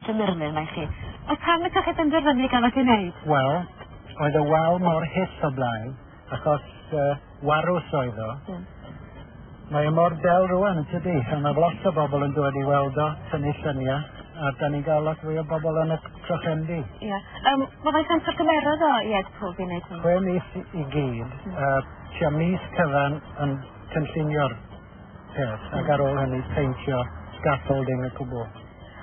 Y murlun 'ma i chi. Ond pam ydych chi benderfynu gael ei wneud? Wel, oedd y wal mor hyll o blaen, achos warws oedd o. Mae o mor del rwan, yn tydi? A mae lot o bobl yn dod i weld o, tynnu lluniau, a da ni'n gael lot fwy o bobl yn y crochendy. Ie. Wel, faint amser gymerodd o i Ed Povey wneud hwn? 6 mis i gyd, tua mis cyfan yn cynllunio'r peth, ac ar ôl hynny peintio scaffolding y cwbl.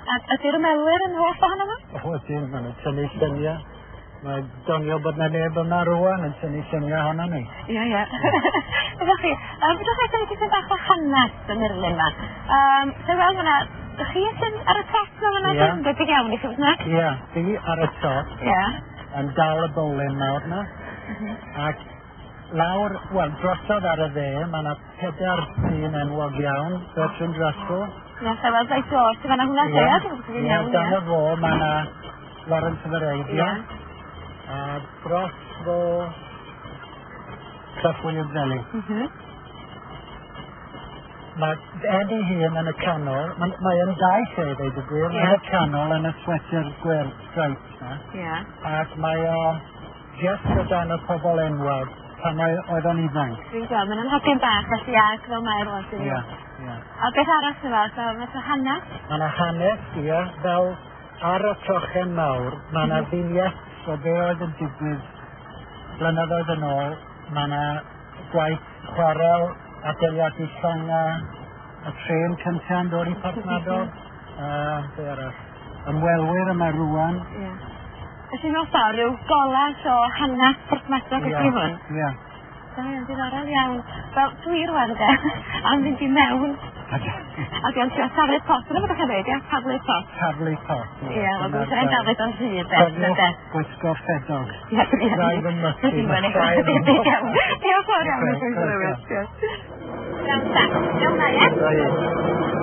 A ydy'r ymwelwyr yn hoff ohono fo? O, ydyn, maen nhw'n tynnu lluniau. Mae doniol bod na neb yma rwan yn tynnu lluniau ohono ni. Ie, ie. Ydych chi, fedrwch chi dweud tipyn bach o hanes y murlun yma? So wel, fyna, ydych chi sy'n ar y top na fyna? Ie. Yn debyg iawn i chi, fyna? Ie, fi ar y top. Ie. Yn dal y bowlen mawr na. Ac lawr, wel, drosodd ar y dde, mae yna pedair dyn enwog iawn, Bertrand Russell. Ie, so wel, dweud George, ti'n fanna hwnna, Ie, ie? Ie, dan y fo, mae yna Lawrence of Arabia. A dros fo Clough Williams-Ellis. Mae Ed ei hun yn y canol, mae yn daith e, dweud y gwir, yn y canol yn y sweater gwyrdd stripes na. Ac mae o just o dan y pobol enwog pan oedd o'n ifanc. Dwi'n gweld, mae'n hogyn bach felly ag fel mae'r rwan. Ie, ie. A beth arall yma, so mae hanes? Mae yna hanes, ie, fel ar y crochen mawr, mae yna vignettes o be oedd yn digwydd blynyddoedd yn ôl. Mae yna gwaith chwarel, adeiladu llonga, y trên cyntaf yn dod i Porthmadog, be arall, ymwelwyr yma rwan. Ie. Felly mewn ffordd rhyw golas o hanes Porthmadog ydy hwn? Ie. Da iawn, diddorol iawn. Wel, dwi rwan de, am fynd i mewn. A dwi'n trio taflu pot, dyna beth ydych chi'n dweud, ia? Taflu pot. Taflu pot, ie. Ie, wel, dwi'n siarad Dafydd o'n rhy, de. Cofiwch gwisgo ffedog. Ie, ie. Rhaid yn mythu. Diolch yn fawr iawn, Mister Lewis. Iawn, ta. Iawn na, ie?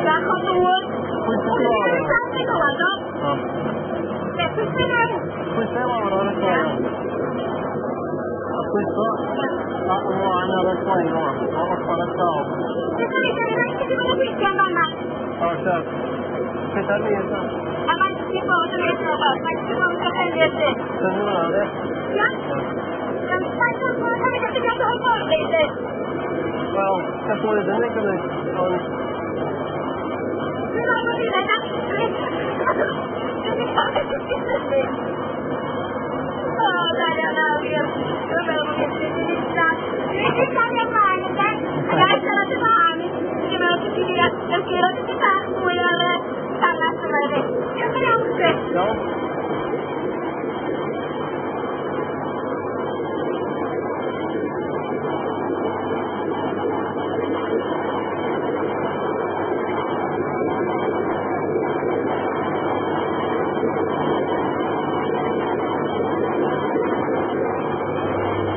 Bach o ddŵr. Pwysau lawr. Pwysau lawr. Pwysau lawr. Pwysau lawr ar y coel. A pwysau ymlaen ar y coel o, o ochr y llaw. O, sir. Pedair mis, o. A mae'n ti bod yn eich fel, mae'n ti bod yn cyffredin ti? Dyna nhw, ie. Ia? Faint o bwyd hefyd ydych chi'n gael hyfforddi, ti? Wel, y blwyddyn yn gymryd, ond... Dwi'n meddwl bod fi'n ei dathlu. Dwi'n meddwl bod fi'n dathlu. O, da iawn, na, wir. Dwi'n meddwl bod fi'n dathlu. Dwi'n wedi cario ymlaen, ynde? A ga i siarad efo Ann. Dwi'n meddwl bod ti'n egluro tipyn bach mwy ar y hanes yma i fi. Diolch yn iawn, Chris. Iawn.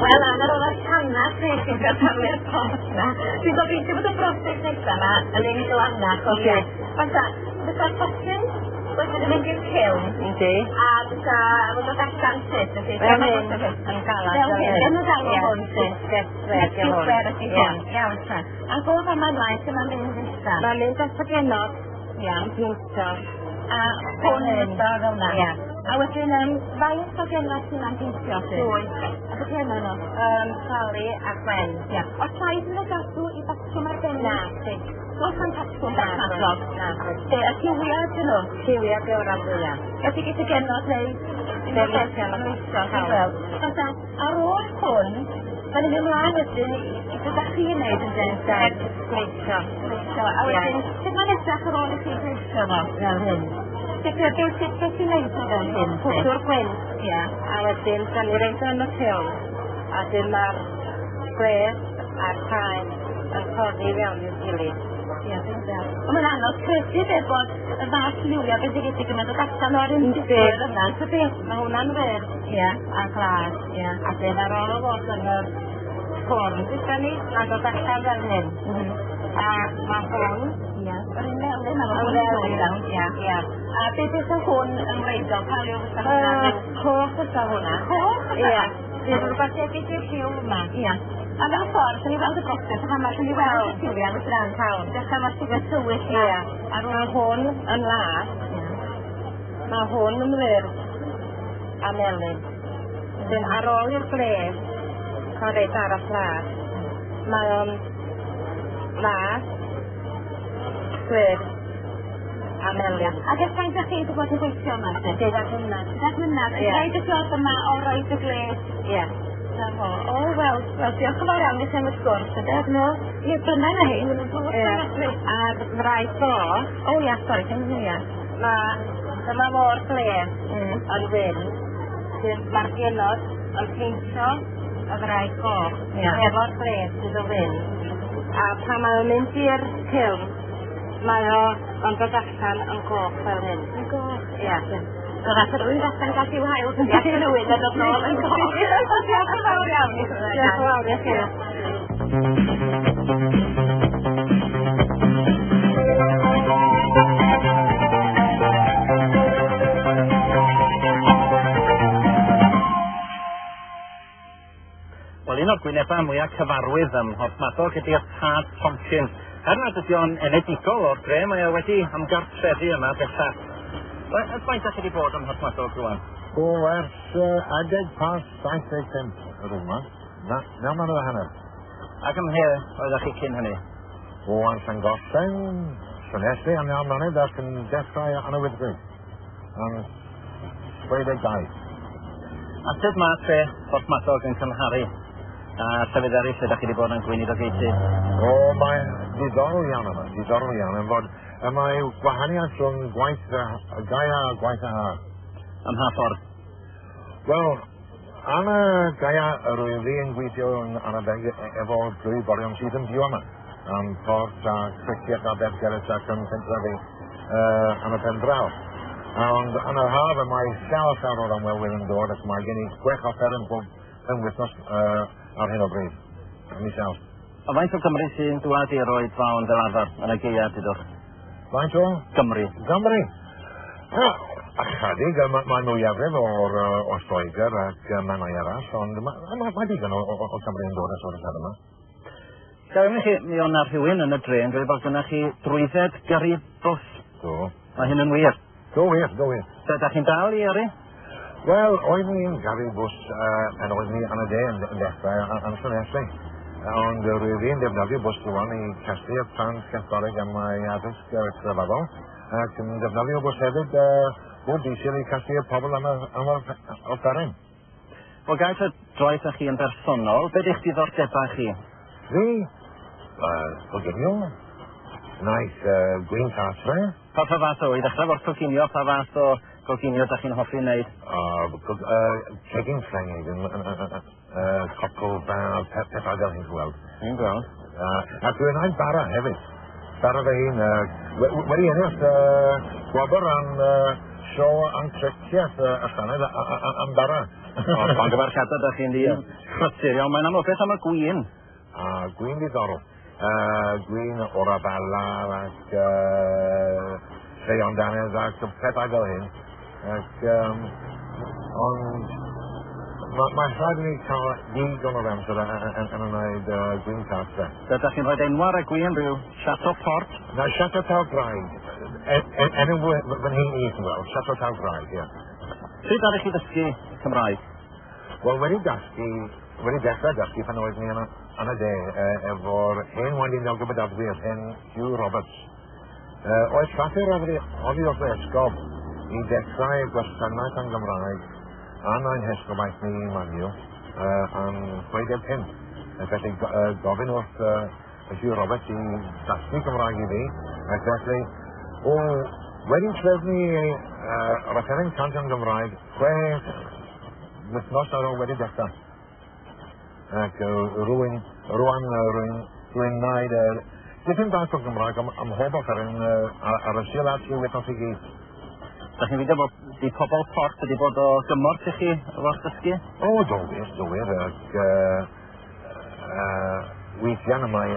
Wel, Ann, ar ôl yr hanes nes i'n cael taflu'r pot na, dwi'n gobeithio bod y broses nesaf yma yn un glanach o hyd. Fanta, fysa'r potyn wedyn yn mynd i'r kiln. Yndi. A fysa fod o allan sut, felly. Fel hyn, yn galad. Fel hyn, yn y galw hwn, sut. Sut sgwêr ydi hwn. Sgwêr ydi hwn. Iawn, ta. A bob yma ymlaen, lle mae'n mynd nesa? Mae'n mynd at y genod. Iawn. Pwyntio. A hwn yn mynd fel yna. Ie. A wedyn, faint o genod sy'n angeintio? Dwy. A beth yna nhw? Sally a Gwen. Ie. Oes rhaid yn y gadw i batrwm arbennig? Na, si. Oes am patrwm Na, Porthmadog? na. Be, y lliwia ydyn nhw? Lliwia dyw'r am fwyaf. Felly gyda genod neu... Neu Ma'n weithio, ti'n gweld. Fatha, ar ôl hwn, da ni'n mynd ymlaen wedyn i beth ydych chi'n neud yn den? Gweithio. Gweithio. A wedyn, sut mae'n edrych ar ôl i chi gweithio fo? Fel hyn. Sut beth ti'n neud o fel hyn? Pwtw'r gwynt. Ie. A wedyn, da ni roid o yn y kiln. A wedyn mae'r gwres a'r paen yn toddi fewn i'w gilydd. Ie, dwi'n deall. Ond mae'n anodd credu de bod y fath liwia bendigedig yma'n dod allan o'r un digwydd yna, tydi? Mae hwnna'n wyrdd. Ie. A glas. Ie. A dyn ar ôl o fod yn yr ffwrn, gyda ni, mae'n dod allan fel hyn. A mae hwn... Ie. Yr un melyn ar ôl Yr un hwn. melyn. Ie. Ie. A beth yw hwn yn wreiddiol? Pa liw fysa hwnna? Coch fysa hwnna. Coch? Ie. Bydd rhywbeth debyg i'r lliw yma. Ie. A mewn ffordd, allan ni weld y broses, a allan ni weld y lliwiau yn y rhan. Cawn. Dechrau mae'r lliwiau tywyll. Ie. Ar Mae ôl hwn yn las. Ie. Mae hwn yn wyrdd a melyn. Wedyn ar ôl i'r gles cael reit ar y fflas, mae o'n las, gwyrdd a melyn. Ac ers faint ydych chi wedi bod yn gweithio yma? 12 mlynedd. 12 mlynedd. Yn gwneud y job yma o roid y gles. Ie. Na fo. O, wel, wel, diolch yn fawr iawn i chi am y sgwrs, ynde? No. Ie, dyna na hi, maen nhw'n ddod Ie. A'r fraich goch. O ia, sori, dim ia. Mae, dyma mor gles yn wyn. Mae'r genod yn peintio y fraich goch efo'r gles sydd yn wyn. A pan mae o'n mynd i'r ciln, mae o'n dod allan yn goch fel hyn. Yn goch? Ie. So fath rwy'n allan gael i'w hael yn newid a dod nôl yn goch. Diolch yn fawr iawn i chi. Diolch yn fawr i chi. Wel, un o'r gwynebau mwyaf cyfarwydd ym Mhorthmadog ydy'r Tad Tomkins. Er nad ydy o'n enedigol o'r dre, mae o wedi ymgartrefu yma bellach. Wel, ers faint ydych chi wedi bod ym Mhorthmadog rŵan? O, ers adeg pas 75 yr yma. Na, 9 mlynedd a hanner. Ac ym mhe oeddech chi cyn hynny? O, yn Llangollen, Llanelli am 9 mlynedd ac yn dechrau yn y Wyddgrug. Yn 62. A sut mae tre Porthmadog yn cymharu a llefydd eraill lle ydych chi wedi bod yn gweinidogaethu? O, mae'n diddorol iawn yma, diddorol iawn, yn fod y mae gwahaniaeth rhwng gwaith y gaea a gwaith y ha. Ym mha ffordd? Wel, am y gaea yr wyf fi yn gweithio yn arbennig efo plwyfolion sydd yn byw yma. Am Port a Cricieth a Beddgelert ac yn pentrefi yn y pen draw. Ond yn yr haf y mae llawer llawer o'r ymwelwyr yn dod ac mae gen i 6 offeryn bob penwythnos ar hyn o bryd, ym mis Awst. A faint o Gymru sy'n dŵad i'r oedfaon fel arfer yn y gaeaf, dudwch? Faint o? Gymru. Gymru? Ychydig, mae mwyafrif o'r o Lloegr ac mannau arall, ond mae digon o Gymru yn dod at o'r yma. Ga i ofyn i chi, mi oedd 'na rhywun yn y dre yn dweud bod gennych chi drwydded gyrru bws. Do. Mae hyn yn wir? Do wir, do wir. Da chi'n dal i yrru? Wel, oeddwn i'n gyrru bws pan oeddwn i yn y de yn dechrau yn Llanelli. Ond rwyf i'n defnyddio bws rŵan i casglu plant Catholig am ei addysg crefyddol. Ac yn defnyddio bws hefyd bob dydd Sul i casglu pobl am yr offeryn. Wel, gael ta droed â chi yn bersonol, be di'ch diddordebau chi? Fi? Coginio. Wnaeth gwin cartre. Pa fath o, i ddechrau efo'r coginio, pa fath o goginio da chi'n hoffi wneud? Cegin Ffrengig, coc au vin, pethau fel hyn, gweld. Dwi'n gweld. Ac dwi'n gwneud bara hefyd. Bara fy hun. Wedi ennill gwobr am sioe Antreciaeth y llynedd am bara. Llongyfarchiadau, da chi'n ddyn prysur iawn. Mae'n amlwg, beth am y gwin? Gwin ddiddorol. Gwin o'r afala ac lleion dannedd ac pethau fel hyn. Ac, ond mae rhaid i ni cael digon o'r amser yn wneud gwin cartre. Ydych chi'n rhoi enw ar y gwin, rhyw Chateau Port? Na, Chateau Tal Graig. Enw fy nhîm i, ti'n gweld, Chateau Tal Graig, ie. Sut ydych chi ddysgu Cymraeg? Wel, wedi dechrau dysgu pan oeddwn i yn y de efo'r hen weinidog y Bedyddwyr, hen Hugh Roberts. Oedd llythyr oddi wrth yr esgob i dechrau gwasanaeth yn Gymraeg yn ein hesgobaeth ni i Manio yn 65. Felly gofyn wrth Hugh Roberts i dysgu Cymraeg i fi, ac felly, wedi trefnu yr offeryn cant yn Gymraeg 6 wythnos ar ôl wedi dechrau. Ac rwy'n gwneud dipyn bach o Gymraeg am mhob offeryn ar y Sul a'r tri wythnos i gyd. Da chi'n ffeindio bod di pobl Port wedi bod o gymorth i chi efo'r dysgu? O, do wir, do wir. Ac weithiau mae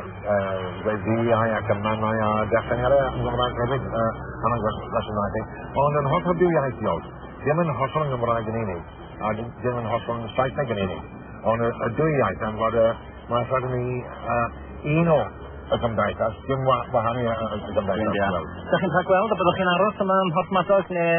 weddiau ac ymannau a dechreuadau yn Gymraeg hefyd yn y gwasanaethau. Ond yn hollol dwyieithiog, ddim yn hollol yn Gymraeg yn unig, a ddim yn hollol yn Saesneg yn unig. Ond y dwy iaith am fod mae'n rhaid i ni un o y gymdeithas, dim wahanu y gymdeithas. Da chi'n rhagweld y byddwch chi'n aros yma ym Mhorthmadog neu